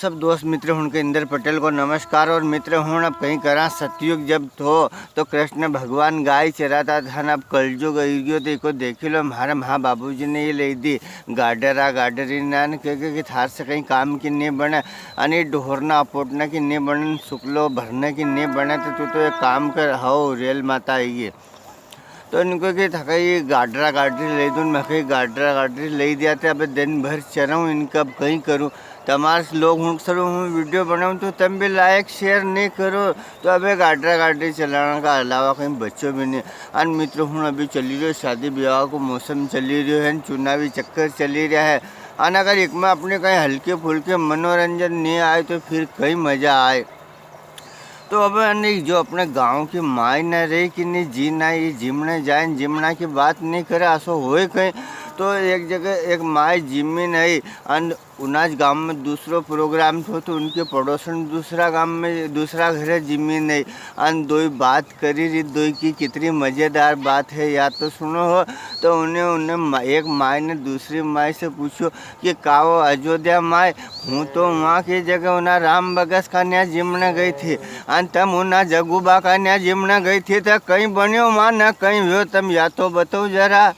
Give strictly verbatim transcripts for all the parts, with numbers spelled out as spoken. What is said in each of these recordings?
सब दोस्त मित्र हुण के इंदर पटेल को नमस्कार। और मित्र हुण अब कई करा, सतयुग जब थो तो कृष्ण भगवान गाय चराता था न, अब कलयुग आई गयो। तो इको देखी लो, म्हारे म्हा बाबूजी ने ये ले दी गाडरा गाडरी ना, न के, के, के थार से कई काम की नी बने, अने ढोरना अपोटना की नी बने, सुकलो भरने की नी बने। तो तू तो एक काम कर, हाओ रेल माता आई गी। तो इनको के थका ये गाडरा गाडरी ले दूं, मैं कही गाडरा गाडरी ले दिया थे, अब दिन भर चराऊं इनका, अब कई करूं। तमार लोग हुण सरू हूँ वीडियो बनाऊँ तो तम भी लाइक शेयर नी करो, तो अबे गाडरा गाडरी चलाना का अलावा कई बच्चो भी नी। अन मित्र हुण अभी चली रह्यो शादी ब्याह को मौसम चली रह्यो है, चुनावी चक्कर चली रहा है। अन अगर इकमें अपने कई हल्के फुल्के मनोरंजन नी आए तो फिर कई मजा आए। तो अब अने जो अपने गांव की माय ना रही कि नी, जी ना, ये जिमने जाए, जिमना की बात नी करे, असो होए कई। तो एक जगह एक माय जिमी नी, अन उनाज गांव में दूसरो प्रोग्राम थो, तो उनके पड़ोसन दूसरा गांव में, दूसरा घरे जिमी नी, अन दोई बात करी री, दोई की कितनी मजेदार बात है, या तो सुनो हो। तो उन्हें, उन्हें मा-, एक माय ने दूसरी माय से पूछो कि काओ अयोध्या माय, हूँ तो वहाँ की जगह उना राम बगस का न्या जिमने गई थी, अन तम उना जगूबा का न्या जिमने गई थी, तो कई बन्यो वहाँ न कई हुयो, तम या तो बताओ जरा।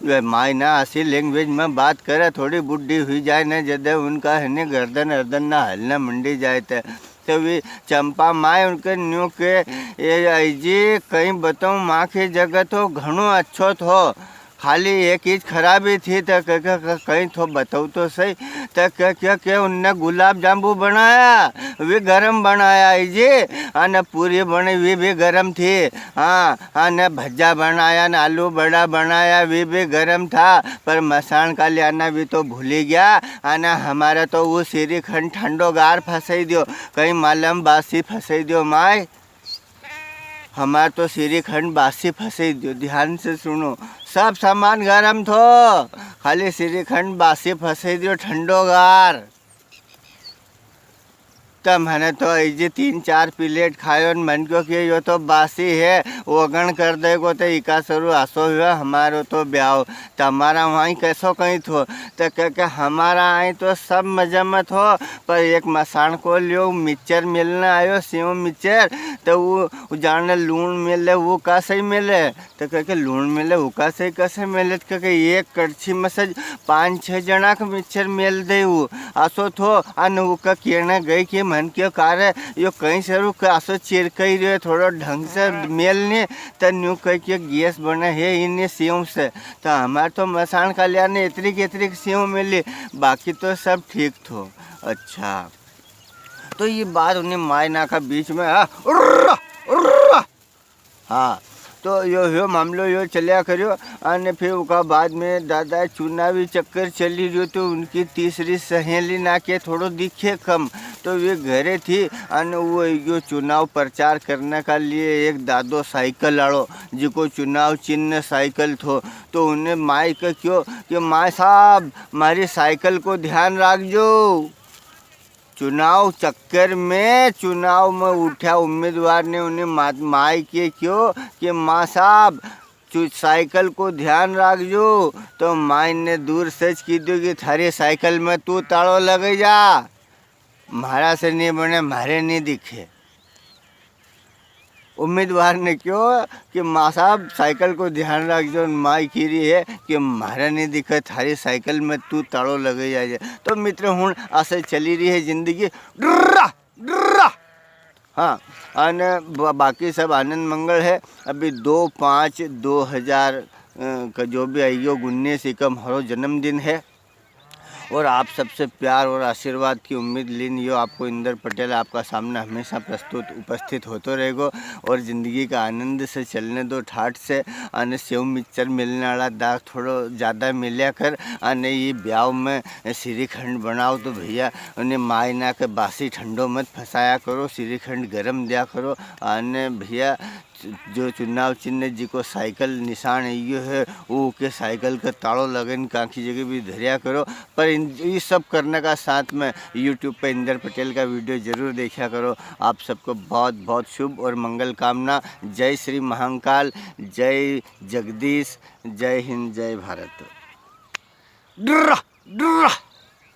वे माय ना असी लैंग्वेज में बात करे, थोड़ी बुढ़ी हुई जाए न, जदे उनका है ने गर्दन अर्दन ना हलने मंडी जाए ते। तो वे चंपा माय उनके न्यू के, "ए आई जी, कई बताऊं, माँ की जगह तो घणो अच्छो थो, खाली एक चीज खराबी थी।" तो के, के, के, "कई थो बताओ तो सही।" तो के, के, के उनने गुलाब जांबू बनाया, वे गरम बनाया आई जी, अने पूरी बनी, वे भी गरम थी। हाँ, अने भज्जा बनाया न आलू बड़ा बनाया, वे भी गरम था, पर मसान का लियाना वी तो भूली गया। अने हमारे तो वो श्रीखंड ठंडो गार फंसाई दियो, कई मालूम बासी फंसाई दियो माय। हमारे तो श्रीखंड बासी फंसाई दियो। ध्यान से सुनो, सब सामान गरम थो, खाली श्रीखंड बासी फंसाई दियो, ठंडो गार। तो मैंने तो ऐसे तीन चार प्लेट खायो न मन क्यो कि यो तो बासी है, ओगण कर देगो तो इका सरू आसो हुआ हमारो तो ब्याव। तमारा वहीं कैसो कहीं थो? तो कह के हमारा आई तो सब मजा में थो, पर एक मसान को लियो मिक्सचर मिलने आयो, सेव मिक्सचर, तो वो, वो जाने लूण मिले, वो का सही मिले? तो कह के लूण मिले, उका से कसे मिले? तो कह के एक कड़छी में से पाँच छह जना के मिक्सचर मेल दे। वो आसो थो, अन उका कहने गई कि मन के कार यो कहीं सरू के आसो चिरकई रह्यो, थोड़ो ढंग से मेल ने, तो न्यू कह के गैस बने है इन्हें सेव से। तो हमारे तो मसान का लिया ने इतरी की इतरी की सेव मिली, बाकी तो सब ठीक थो। अच्छा, तो ये बात उन्हें मायना का बीच में, हाँ, उर्रा, उर्रा, हाँ, तो यो, यो मामलो यो चल्या करियो। अने फिर उका बाद में दादा चुनावी चक्कर चली रह्यो, तो उनकी तीसरी सहेली ना के थोड़ो दिखे कम, तो वे घरे थी। अने वो यो चुनाव प्रचार करने का लिए एक दादो साइकिल आलो, जिको चुनाव चिन्ह साइकिल थो, तो उन्हें माई के क्यो कि माई साहब, मारी साइकिल को ध्यान राखजो। चुनाव चक्कर में, चुनाव में उठ्या उम्मीदवार ने उन्हें मा-, माई के क्यो कि माँ साहब, चु-, साइकिल को ध्यान राखजो। तो माई ने दूर से ज की दो कि थारी साइकिल में तू तालो लगे जा, म्हारा से नी बने, म्हारे नी दिखे। उम्मीदवार ने क्यो कि माँ साहब, साइकिल को ध्यान राखजो, माई की री है कि म्हारे नी दिखे, थारी साइकिल में तू तालो लगे जाए। तो मित्र, हुण असे चली री है जिंदगी, ड्रा, ड्रा। हाँ, अने ब-, बाकी सब आनंद मंगल है। अभी दो पाँच दो हजार, अ, का जो भी आई गयो, उन्नीस इकम हरो जन्मदिन है। और आप सबसे प्यार और आशीर्वाद की उम्मीद लीन यो आपको इंदर पटेल आपका सामने हमेशा प्रस्तुत, उपस्थित होतो रहेगो। और जिंदगी का आनंद से चलने दो ठाट से। अने सेव मिक्सचर मिलने वाला दाग थोड़ो ज्यादा मिल्या कर। अने ये ब्याव में श्रीखंड बनाओ तो भैया, उन्हें मायना के बासी ठंडो मत फंसाया करो, श्रीखंड गरम दिया करो। अने भैया, जो चुनाव चिन्ह जी को साइकिल निशान है, यो है, वो के साइकिल का तालो लगन कांखी जगह भी धरिया करो। पर इन, ये सब करने का साथ में YouTube पे इंदर पटेल का वीडियो जरूर देखा करो। आप सबको बहुत बहुत शुभ और मंगल कामना। जय श्री महाकाल, जय जगदीश, जय हिंद, जय भारत। ड्रा, ड्रा।